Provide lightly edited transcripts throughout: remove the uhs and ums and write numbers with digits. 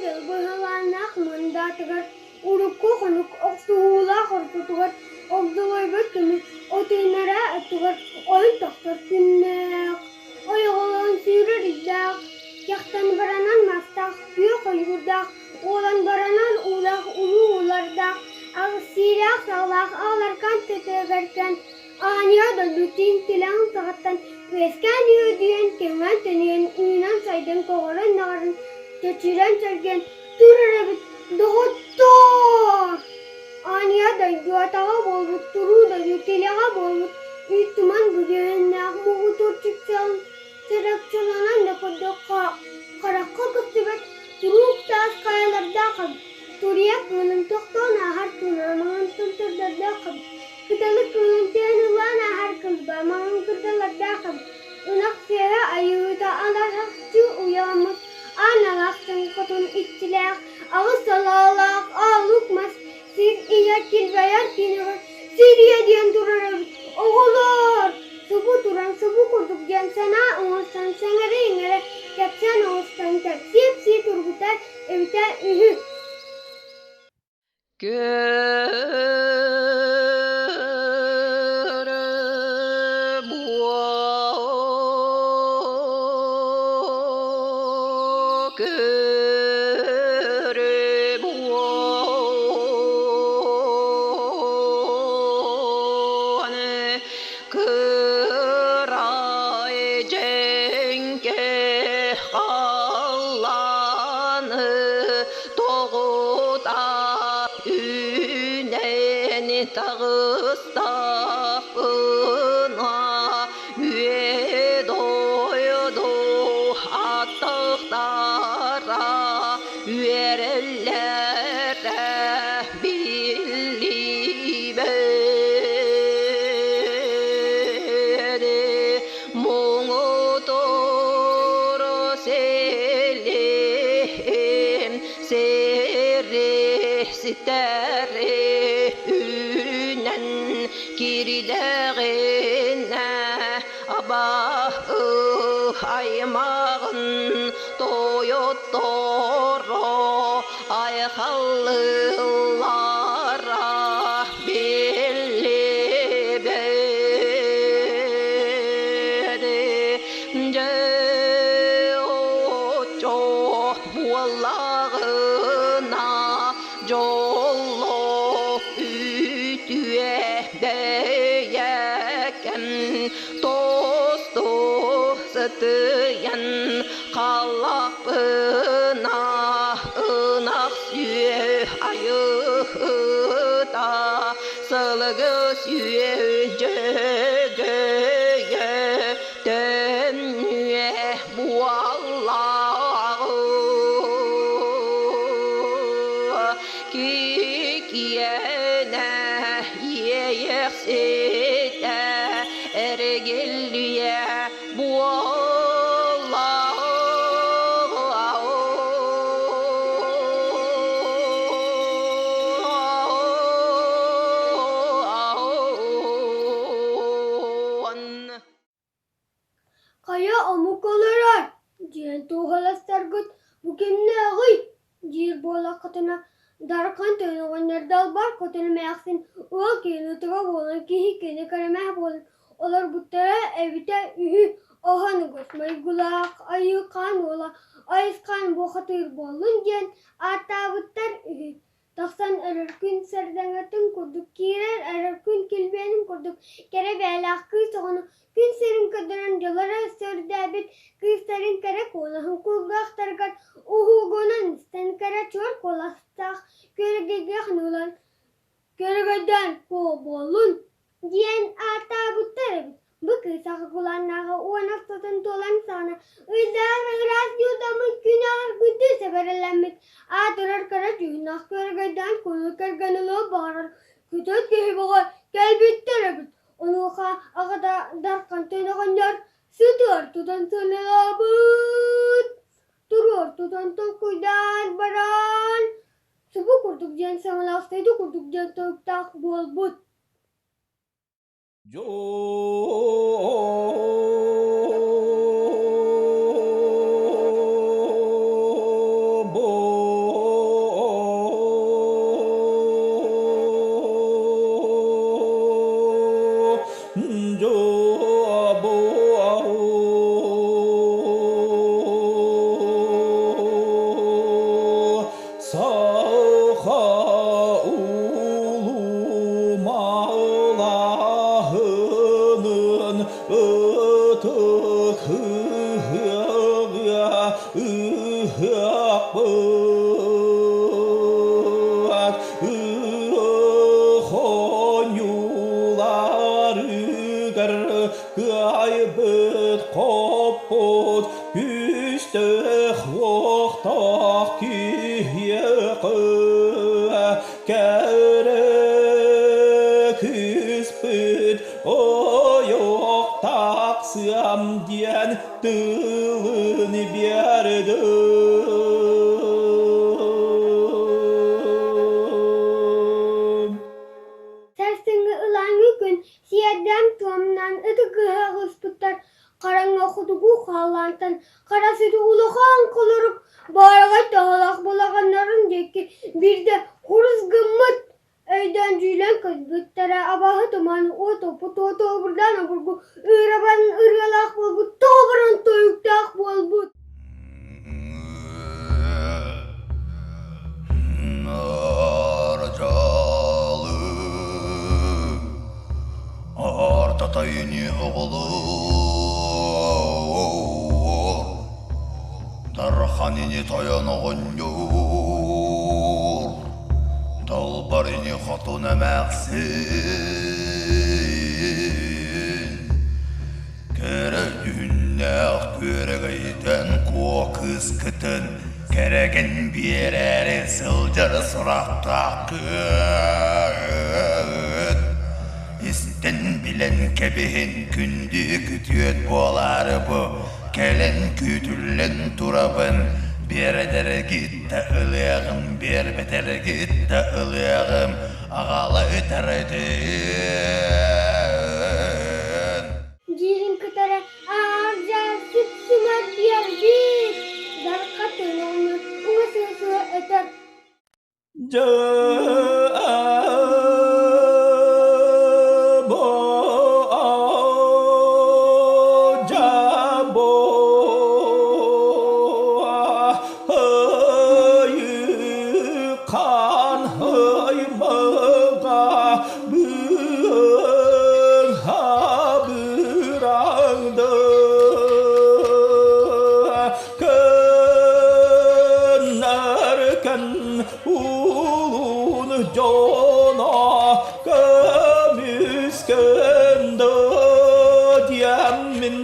сыл быһылааннаах мындаатыгар урукку хонук охсуһуулаах ортотугар огдолуйбут көмүс отуйнара өттүгэр ойон тохтор күннээх, ойоҕолоон сүүрэр ыйдаах, кэхтэн баранан мастаах күөх ойуурдаах, уолан баранан уулаах улуу уулардаах, аҕыс сиилээх саҕалаах ааларкаан төтөгөркөн Аанньа дойду тииҥ тилэҕин саҕаттан үөскээн үөдүйэн, кэҥээн-тэнийэн, үүнэн-сайдан көҕөрөн-наҕаран, чэчирэн-чэлгийэн турар эбит, доҕоттоор! Аанньа дойду атаҕа буолбут, туруу дойду тилэҕэ буолбут, үүт туман бүрүөһүннээх муҥутуур чыпчаал чарапчыланан да көрдөххө, харахха көстүбэт туруук таас хайалардаах эбит, туруйа кыылын тохтоон ааһар тунаа маҥан томтордордоох эбит. Кыталык кыылын түһэн ыллаан ааһар кылба маҥан кырдалардаах эбит, ынах сүөһэ айыыта алаһахчы уйаламмыт аан алаахтан хотун иччилээх, аҕыс салаалаах аалук мас сир ийэ килбэйэр киинэҕэ Сирия диэн турар эбит, оҕолоор! Субу туран субу курдук диэн санаа оҥостон сэҥэрэ-иҥэрэ кэпсээн оҥостон кэпсии-кэпсии турбута эбитэ үһү. Кырай дьэҥкэ халлааны тоҕута үүнэн таҕыстахпына үө-дойду аттахтара үөрэллэрэ биллибэт муҥутуур силиһин сири ситэри үүнэн киирдэҕинэ абааһы аймаҕын тойотторо айхаллыыллара биллибэт. Дьэ, оччо буоллаҕына дьоллоох үтүө бэйэкэм тосту сытыйан халлахпына ынах сүө айыыта сылгы сүө дьөгөйө төннүө буоллаҕы кикиэнэ иэйэхситэ эргиллиэ буоллаҕын. Хайа омук олорор? диэн туоһуластаргыт бу кимнээҕий? диир буоллаххытына, Дархан тойон оҕонньор далбар хотун эмээхсин ыал киһини туга буолан киһи кини кэрэмээх буолан олорбуттара эбитэ үһү Оһонгос майгылаах Айыыкаан уола Айысхаан буохатыыр буоллун диэн ааттаабыттар үһү. Тахсан эрэр күн сардаҥатын курдук, киирэр эрэр күн килбиэнин курдук кэрэ бэйэлээх кыыс оҕону күн сирин көрдөрөн дьолоро сүрдээбит кыыстарын кэрэ куолаһын кулгаахтарыгар уһугунан истэн кэрэ чуор куоластаах күөрэгэйгэ хонуулан Күөрэгөйдөөн куо буоллун диэн ааттаабыттар эбит. Бу кыыс аҕа уон ортотун туолан саҕана ыйдаах ыраас дьуудаммыт күн аҕар күндү сэбэрэлэммит аатырар кыра дьүһүннээх күөрэгөйдөөн куолу кэргэн ылыан баҕарар күтэр киһи бөҕө кэлбиттэр эбит. Онуоха аҕата Дархан оҕонньор сытыар тутан сыаналаабыт. Туруор тутан толкуйдаан баран Субу курдук диэн саҥалаах сайды курдук диэн торуктаах буолбут. Ыһыахпыт хоньууларыгар кыайбыт хоппут күүстээх уохтаах киһиэхэ кэрэ кыыспыт ойох тахсыам диэн тылын биэрдим. Сарсыҥҥы ылааҥы күн сиэрдээн-туомнаан ытык ыһыах ыспыттар хараҥа хотугу халлаантан хара сүтү улахан холорук баараҕай таһалаах балаҕаннарын диэки биирдэ курус гыммыт Өйдөөн-дьүүлээн көрбүттэрэ абааһы туман уот оппут уоту обурдаан обургу ыырабан ырыалаах буолбут тоҕо баран тойуктаах буолбут Ортотойуну оҕолоор, Дархан ини тойон оҕонньор, Далбар ини хотун эмээхсин, Кэрэ дьүһүннээх күөрэгэйтэн куо кыыскытын кэрэгин биэрээри сылдьар сурахтааххыт. Истэн билэн кэбиһин күндү күтүөт буолаары бу кэлэн күүтүллэн турабын биэрдэргит да ылыаҕым биэрбэтэргит да ылыаҕым аҕала ытарытын Диирин кытары аардьа сүпсүмэр биэрбит дарха тыҥаҥы уҥа сыа-сыа этэр Дьэ Улун дьоно көмүскэнде диэммин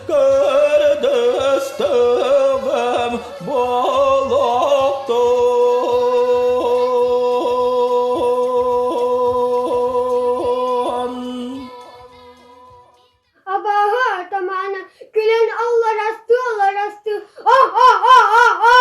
көрдөстөҕүм болоттон. Абааһы атамаана күлэн алларастыы-алларастыы «А-а-а-а-а!»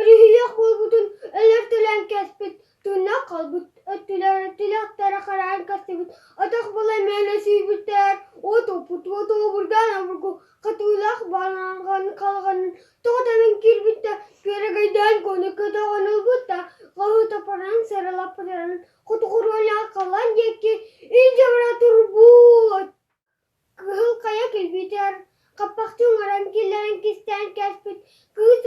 Өрүһүйүөх буолбутун өлөр-төлөн кэспит, тыыннаах хаалбыт өттүлэр тилэхтэрэ хараан көстүбүт, атах балай мээнэ сүүрбүттэр, уот оппут уоту обурдаан обургу хатыылаах балаҕан халҕанын тоҕо тэбэн киирбит да, күөрэгэйдээн куону көтөҕөн ылбыт да, хаһыытаппытынан сыралаппытынан хотугуруолаах халлаан диэки илдьэ бара турбут. Кыһыл хайа килбиитигэр хаппахчы оҥорон киллэрэн кистээн кээспит кыыс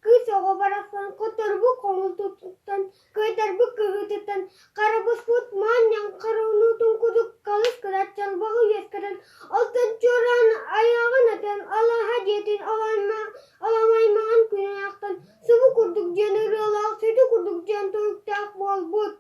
кыыс оҕо барахсан хотторбут хомолтотуттан, кыайтарбыт кыһыытыттан харабыспыт маан хараҥнуутун курдук халыс кыра чалбаҕы үөскэтэн алтан чуораан айаҕын атан алаһа дьиэтин аламаймаҕын күнүн ахтан субу курдук диэн ырыалаах, сүдү курдук диэн туруктаах буолбут.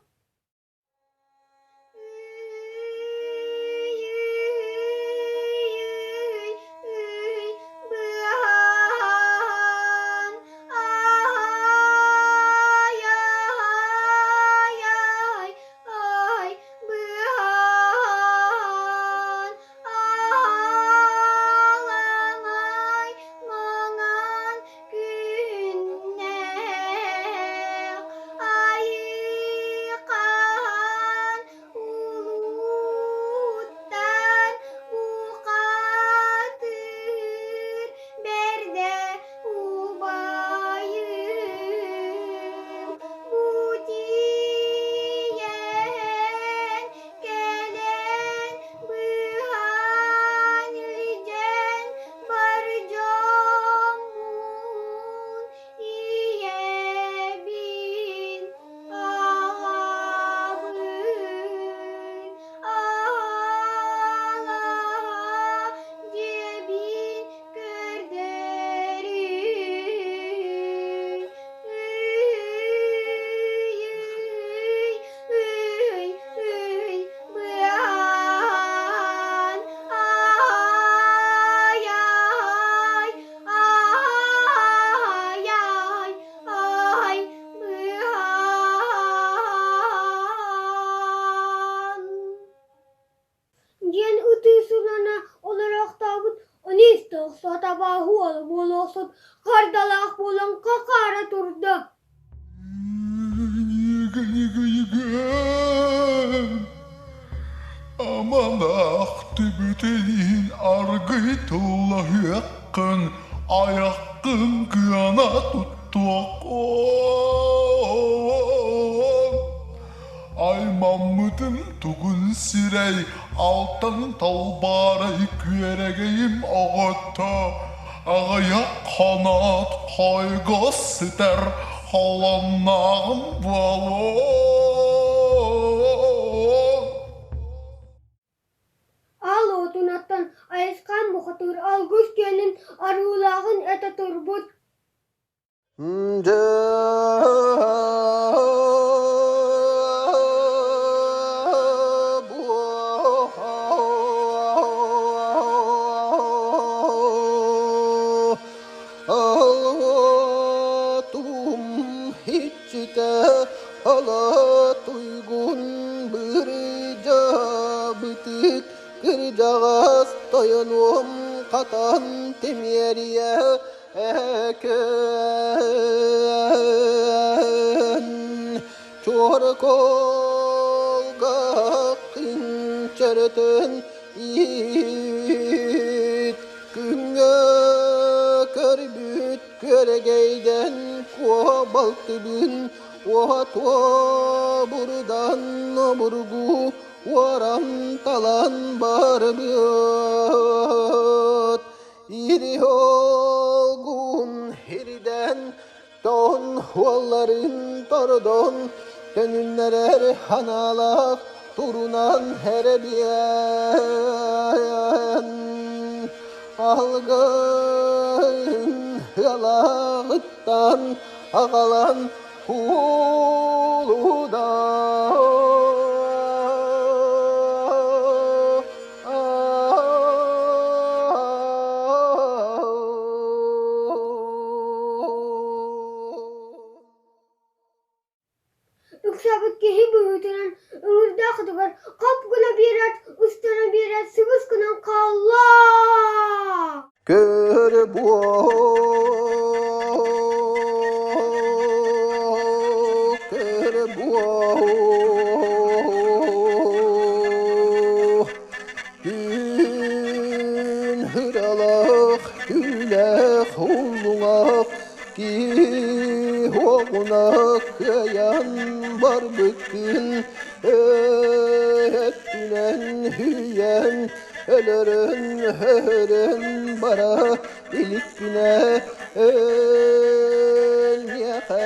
буолуохсут хардалаах буолан хахаара турда. Амалаах түбүтүн иһин аргый тыллаһыаххын, айаххын кыана туттуоххун. Аймаммытым тугун сирэй, алтан талбаарай күөрэгэйим оҕото, аҕыйах хоноот хойго сытар холоннооҕум буолуо. Аал уотунаттан Айысхаан бухатыыр алгыс күөнүн арыылааҕын этэ турбут. Кырдьаҕас тойонуом хатан тимиэрийэ Экэн чуорколга кынчарытын иит күҥҥэ көрбүт күөрэгэйдэн куобалтыбын уотуо бурдан обургу уоран талан барбыт Ириһолгун ирдэн, тон хуолларын тордон, төнүннэрэр ханаалаах турунан эрэбиэн. Алгын ыалаҕыттан аҕалан куулуда. Ыксаабыт киһи быһыытынан ыҥырдаах ытыгар хап гына биэрээт, устана биэрээт сыбыс гынан хаалла. Көр буо, көр буо, Күн ыралаах, күлэх уллуҥах, киһи оҕуна кыайан барбыккын, өттүнэн үүйэн, өлөрөн, өһөрөн бара иликкинэ, өлмиэхэ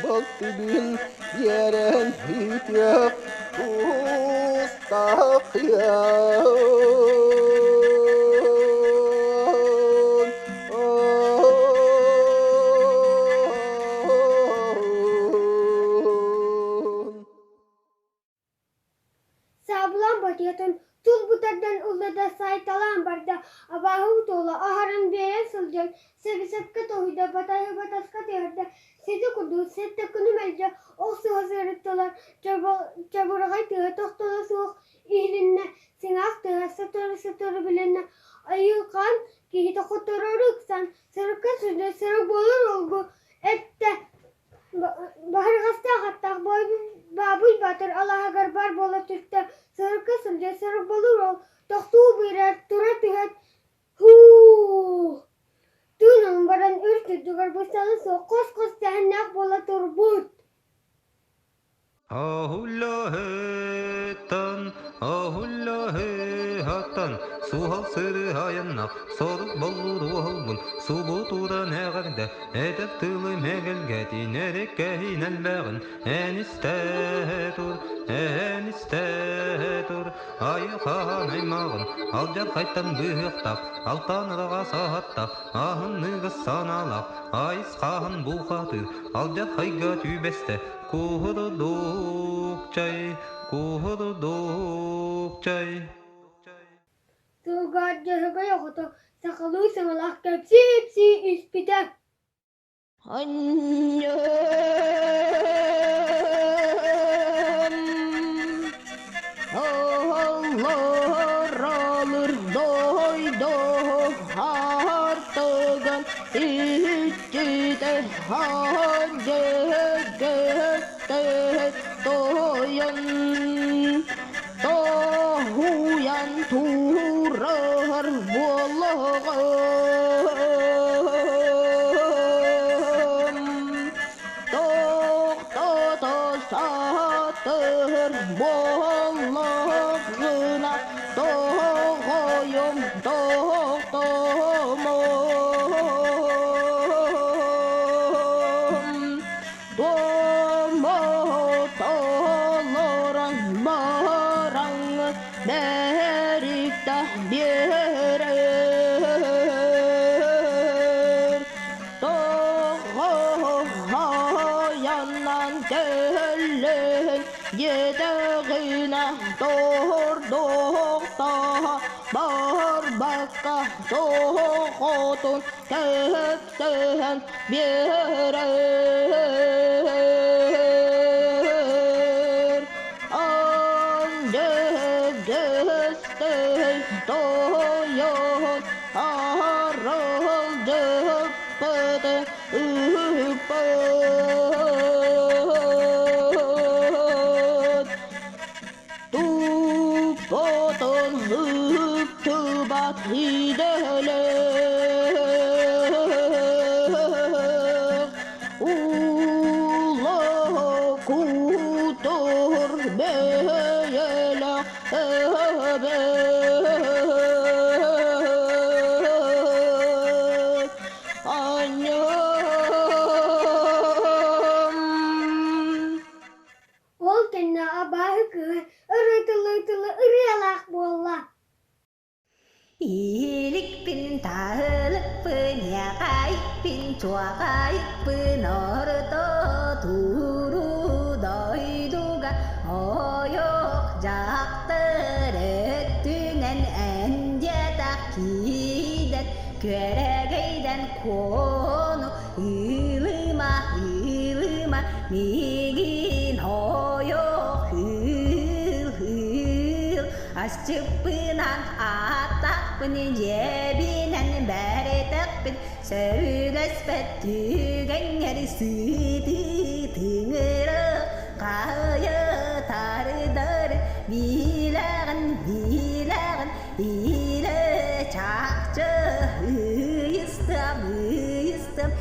балтыбын биэрэн ыытыах Саабылаан батыйатын тулбу тардан ылла да саайталаан барда, абааһы утуола аһаран биэрэн сылдьан сэби-сэпкэ тоһуйда, батаһы батаска түһэрдэ, сити курдук сэттэ күнү мэлдьи охсуһа сырыттылар, чабырҕай тыаһа тохтоло суох иһилиннэ, сыҥаах тыаһа сотору-сотору билиннэ, айылҕан киһитэ хотторору ыксаан, сырыкка сылдьар сырык буолар уолгу эттэ Баһырҕастаах аттаах Баабый Баатыр алааһыгар баар буола түстэ, сырыкка сылдьар сырык болуур уол тохтуу биэрэр, тура түһэн «Һуу!» тыынан баран үрт-үрдүгэр быстала суох хос-хос сэһэннээх буола турбут. Оһуллаһыттан, оһуллаһыттан, суһал сырыһайаннах, сорук боллур уолбун, субутууран эҕэрдэ, этэр тылым эгэлгэтин, эриккэһин элбэҕин, эн истэ тур, эн истэ тур, айы хаһан аймаҕын, алдьархайтан быыһыахтаах, алтан араҕас аһаттаах, аһыныгас санаалаах, айыс хаһан булхатыыр, алдьархайга түбэстэ, Куһурдук чай, куһурдук чай. Сылгыһыт Дьөһөгөй оҕото сахалыы саҥалаах кэпсии-ипсии испитэ. Анньым Оһоллор алыр дойду хартыгын Тоһуйан тоһуйан турар буоллаҕым тохтото сатыр буоллаҕына тоҕойум тохтомом Туомотолорон бараҥ бэрикта биэрэр Тоҕоһояннан кэллин диэтэҕинэ тордуохта барбакка тоҕотун кэпсээн биэрэр Андегестэй тойон арылдьыппыт ыыппыт Туппутун ыыптыбат идэлээх Улуу кутур бэйэлээх эбээт Анньам Ол кэннэ абааһы кыыһа ырытылы-ытылы ырыалаах буолла. Ииликпин таһылыкпын яҕайпын чуоҕайпын орто туруу дойдуга ойох дьахтар өттүнэн эн диэтэх киидэн күөрэгэйдэн куону Ыылыма, ыылыма, миигин ойох ыыл-ыыл, асчыппынан ааттаахпын, дьиэбинэн бэритэхпин, сөбүлэспэт түгэҥҥэр сытыы тыҥырах хайа тардар, билэҕин, билэҕин, Илэ чахчы ыйыстым, ыйыстым,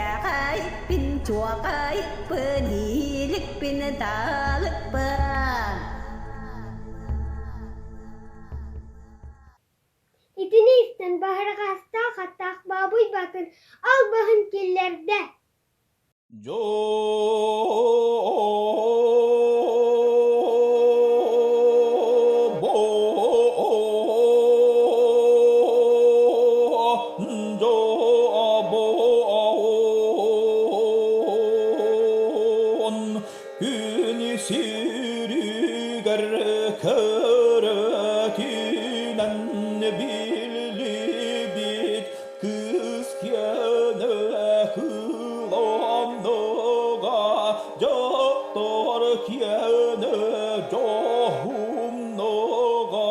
яҕайыппын, чуоҕайыппын, иликпин, талыкпын. Итини истэн баһырҕастаах аттаах Баабый Баатыр албаһын киллэрдэ. Дьобон күн сиригэр көрөтүнэн биллибит Кыыс киэнэ кыланныга, дьахтар киэнэ дьоһуннуга,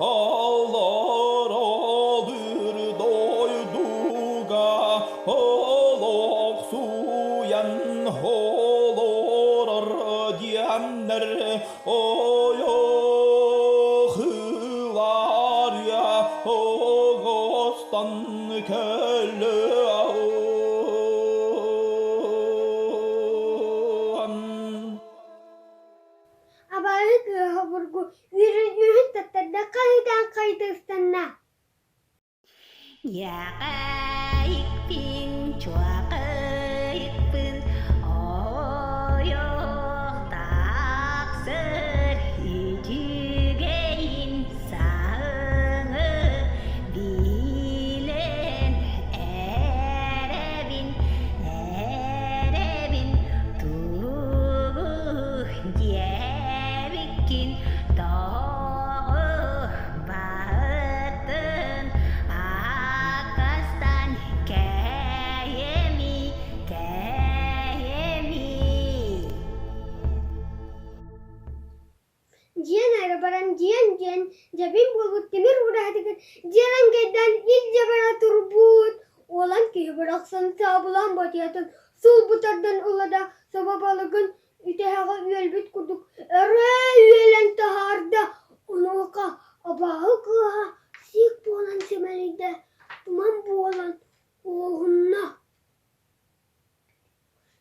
алларалыыр дойдуга олохсуйан олорор диэннэр ойох ыларыа оҕостон кэллэҕин. Абааһы кыыһа обургу үөрэн үөһүн таттарда хаһыытаан хайыта ыстанна. Яҕайыкпын, чуоҕайыкпын, ойох тахсар үчүгэйин саҥы билэҕин. батыйатын сулбу тардан ылла да собо балыгын үтэһэҕэ үөлбүт курдук өрө үөлэн таһаарда. Онуоха абааһы кыыһа сиик буолан симэлийдэ, туман буолан уоһунна.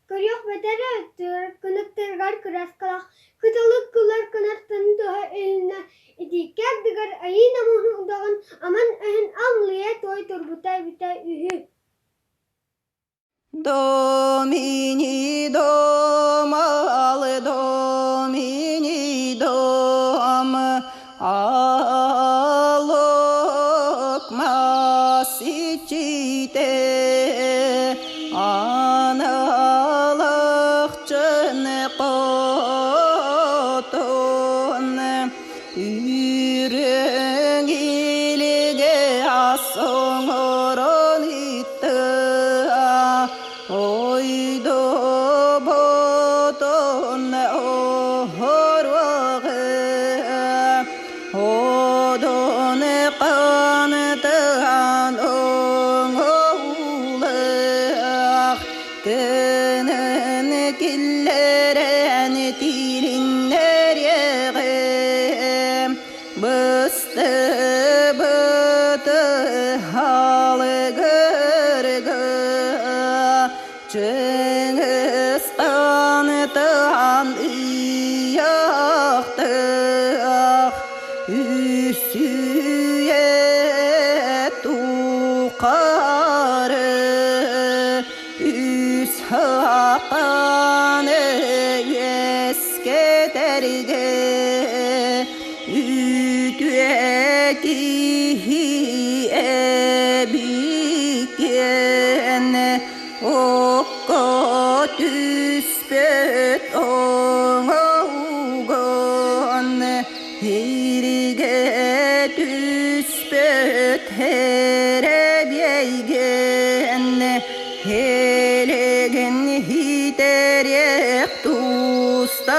Көрүөх бэтэрээ өттүгэр кынаттарыгар кырааскалаах кыталык кылар кынаттарын туһа илиннэ, итииккэ ардыгар айыы намыһын удаҕын аман өһүн аллыйа туой турбута эбитэ үһү. Домини дом, ал домини дом, алок масичите, аналахчын котон, үрүҥ илигэ ас оҥорон иттаа, ойдоботон оһоруоҕы, одон қантыан оҥоулах, тынын киллэрэн тилиннэриэҕим, быстыбыт халыгырга, Чыҥыс хаан ыйаахтаах, үс үйэ тухары үс хааны үөскэтэргэ үтүө киһи эбиккин окко түспүт оҥоһугун иригэ түспүт эрэбиэйгин Илигин итэриэх тустаахпын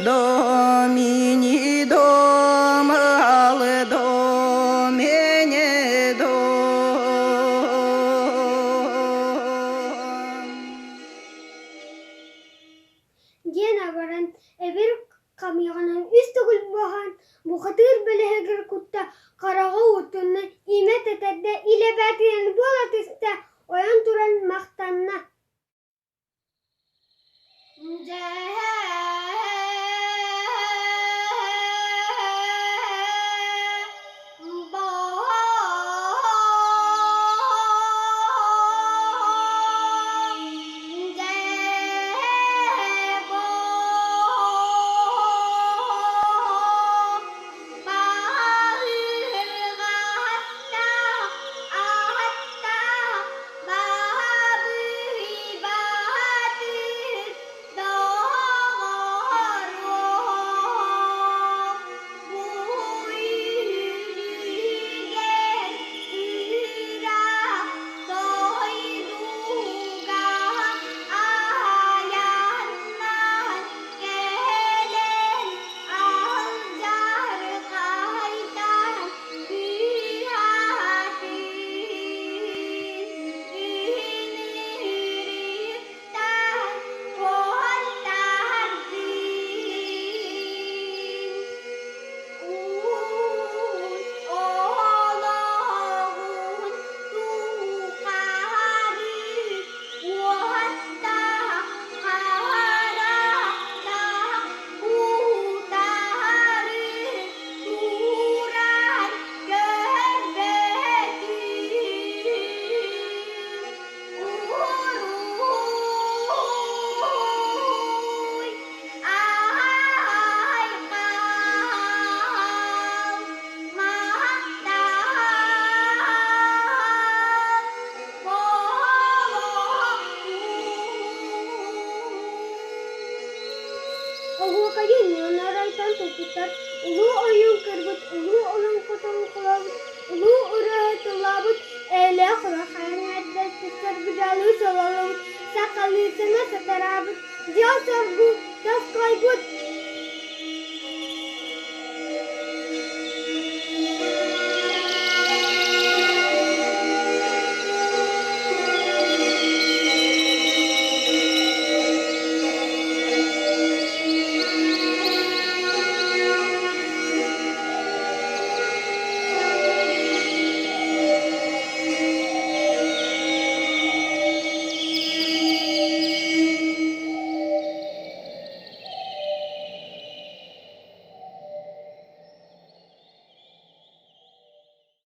Домини дом ал домини дом. Диэн абаран эбир хамыйаҕынан үс төгүл буһан бухатыыр бэлэһигэр кутта, хараҕа уутунна, имэ тэтэрдэ, илэ бээтинэн буола түстэ, ойон туран махтанна. Оһуокайы ньыанарайтан туппуттар, улуу ойуун кырбыт, улуу олоҥхотун холообут, улуу ырыаһы тыллаабыт, эйэлээх улахан эрдэттэр быдьалыы сололобут, сахалыы саҥа сатараабыт, дьол-соргу тосхойбут.